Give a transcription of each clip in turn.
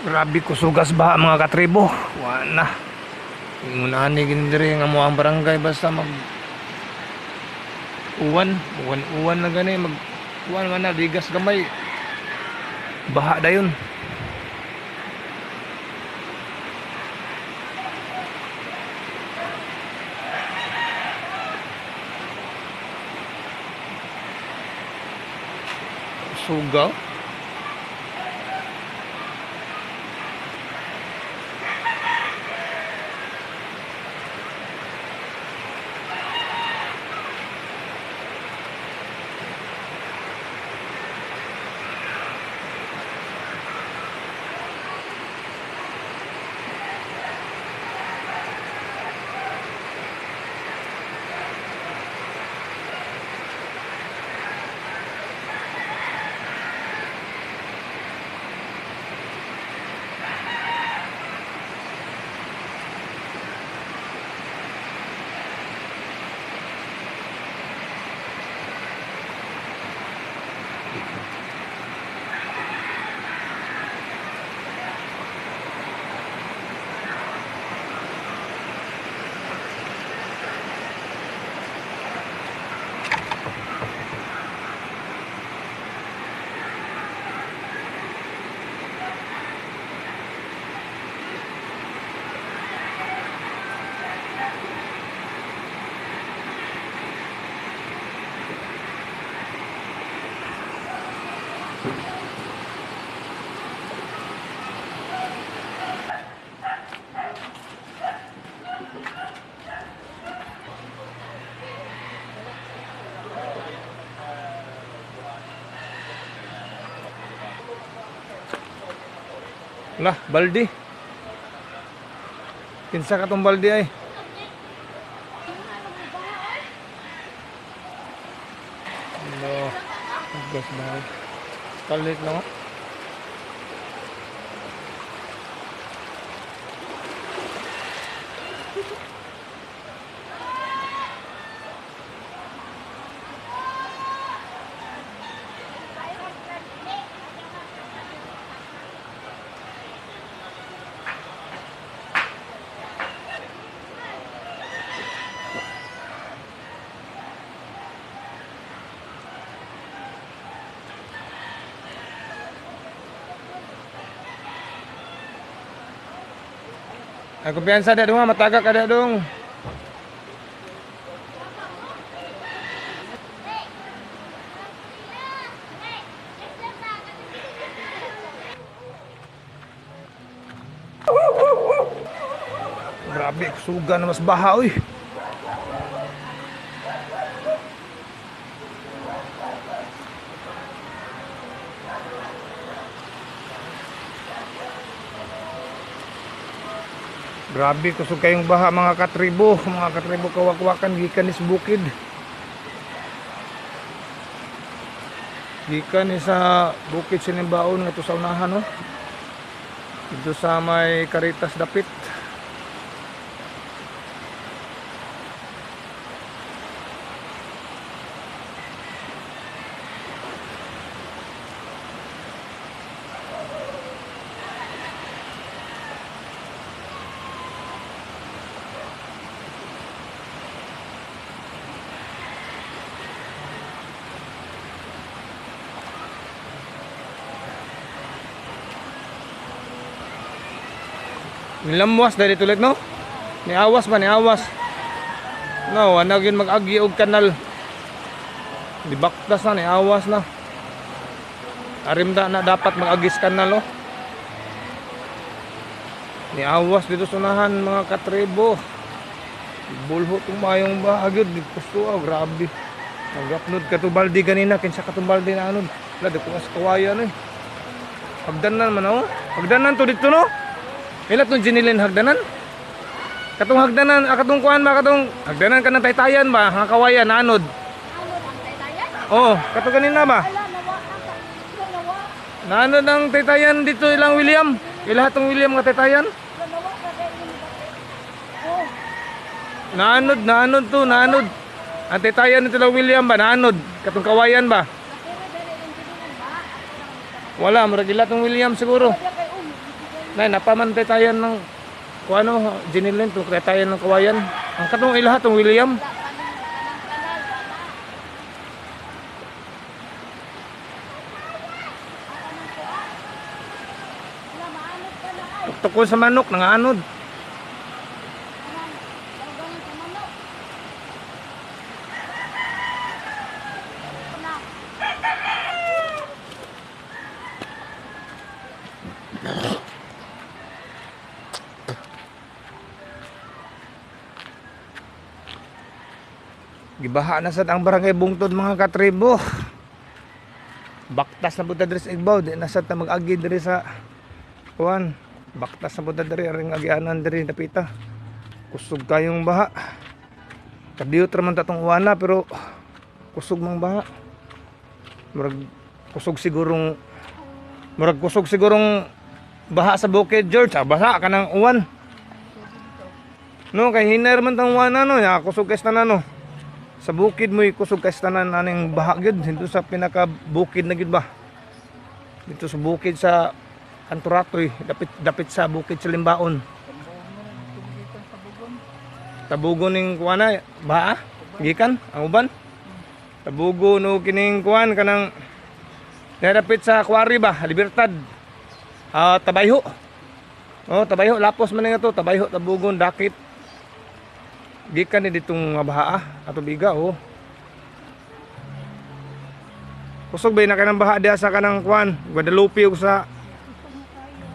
Grabe kusugas baha, mga katribo. Wala na. Ingunahan ni gini diri nga mo ang barangay basta mag uwan, uwan uwan na gani, mag uwan man na ligas gamay. Baha dayon. Sugaw. Lah, baldi. Kinsa ka tong baldi ay? No. Gas ba? Kalit lang, oh. Ay, kumpiyansa dia dong, mataga ka dia dong. Grabe, suga na mas baha, uy. Grabe kusog kayong baha, mga katribo, mga katribo, kawakwakan gikan ni sa bukid. Gikan ni sa bukid Sinimbaon nga to sa unahan, no. Dito sa may Caritas dapit. Nilamwas dahil tulit, no? Niawas ba? Niawas. No, ano yun mag-agi og kanal. Dibaktas na, niawas na. Arimda na dapat mag-agis kanal, oh. Niawas dito sunahan, mga katribo. Bulho itong mayong bahagyo. Di gusto, oh, grabe. Nag-upload ka to baldi ganina. Kinsa ka tong baldi na anod. Wala, di ko mas kawayan eh. Hagdanan man, oh. Hagdanan to dito, no? Ila tong Jinilin hagdanan? Katong hagdanan, katong kuan ba, katong hagdanan ka ng taytayan ba, nga kawayan anod. Anod ang taytayan? Oo, kato kanina ba? Ala, nawa ang nawa. Naanod ang taytayan dito ilang William. Ilahat tong William nga taytayan. Nawa ka dahil. Oh, Naanod, naanod to, naanod. Ang taytayan nito lang William ba, naanod. Katong kawayan ba? nakira dahil yung Jinilin ba? Wala, murag ila tong William siguro. Wala kay umi. Nay, napamantay tayo ng kung ano, Jinilin, itong tayo ng kawayan. Ang katong ilaha, itong William. Wala pa nang kanang kanal, wala. Ang kanang kuan. Wala, maanod ka na ay. Tuktukon sa manok, nanganod. Kanang, dawgangan sa manok. Na. Gibaha na sad ang barangay Bungtod, mga katribo. Baktas na punta diri sa Igbaw, di na sad ta mag-agi diri sa kuan. Baktas na punta diri aring agianan diri napita. Kusog kayong baha. Kadiyot ra man ta tong uwana pero kusog mang baha. Murag kusog sigurong murag kusog sigurong baha sa bukid, George. Ah, basa ka ng uwan. No, kay hinay man tang uwana no, ya kusog kay tanan no. Sa bukid mo kusog kay tanan aning baha gyud dito sa pinaka bukid na gyud ba. Dito sa bukid sa Kanturatoy, dapit dapit sa bukid sa Limbaon. Tabugon ning kuana baha gikan ang uban. Tabugo no kining kuan kanang dapit sa quarry ba, Libertad. Ah, Tabayho. Oh, Tabayho lapos man nga to, Tabayho, Tabugon, Dakit. Gikan ni ditong nga baha ah, ato biga oh. Kusog ba na kanang baha diha sa kanang kuan, Guadalupe ug sa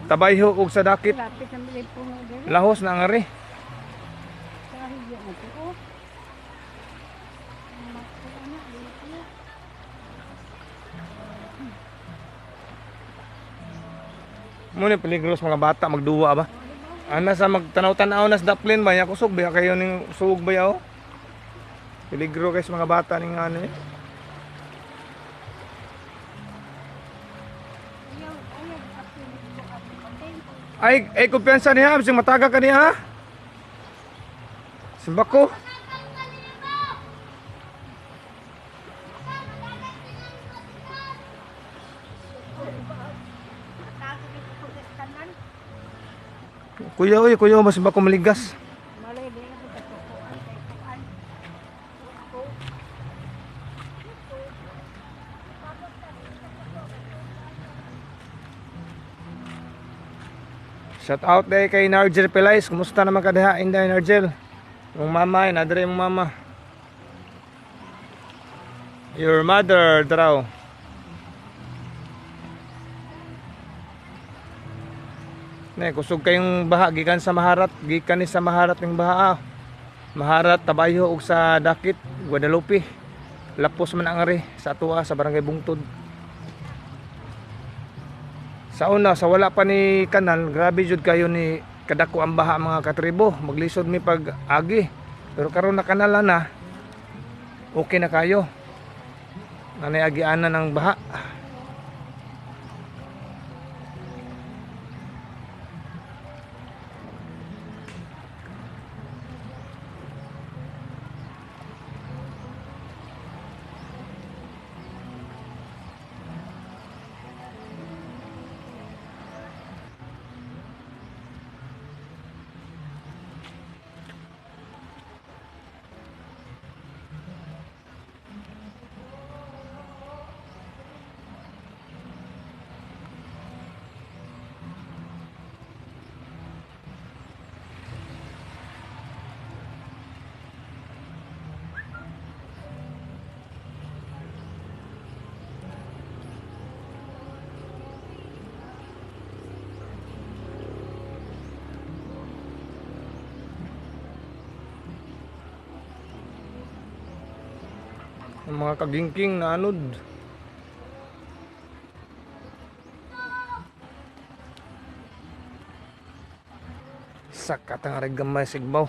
Tabayho ug sa Dakit. Lapit na may puno diri. Lahos na ang ari. Kahit yan ito, oh. Makuha na, dito na. Mo ni peligros mga bata magduwa ba. Ana sa magtanaw-tanaw na sa daplin ba, ya kusog ba kayo ning suog ba yaw? Peligro kay sa mga bata ning ano eh. Ayaw, ayaw, ako nito ako patay. Ay, ay kumpiyansa niya, bisag mataga ka niya ha. Simbako. Matago dito ko sa kanan. Kuya, oy, kuya, mas bako maligas. Malay di na ko katukuan kay kuan. Ako. Shout out day kay Nargel Pelais. Kumusta naman ka diha, Inday Nargel? Mong mama, nadre mong mama. Your mother, draw. Ne, kusog kayong baha gikan sa Maharat, gikan ni sa Maharat ning baha. Ah. Maharat, Tabayo ug sa Dakit, Guadalupe. Lapos man ang ari sa atoa sa Barangay Bungtod. Sa una, sa wala pa ni kanal, grabe jud kayo ni kadako ang baha mga katribo. Maglisod mi pag agi. Pero karon na kanal na, okay na kayo. Nanay agianan ang baha. Ang mga kagingking na anod. Sa katang gamay sigbaw.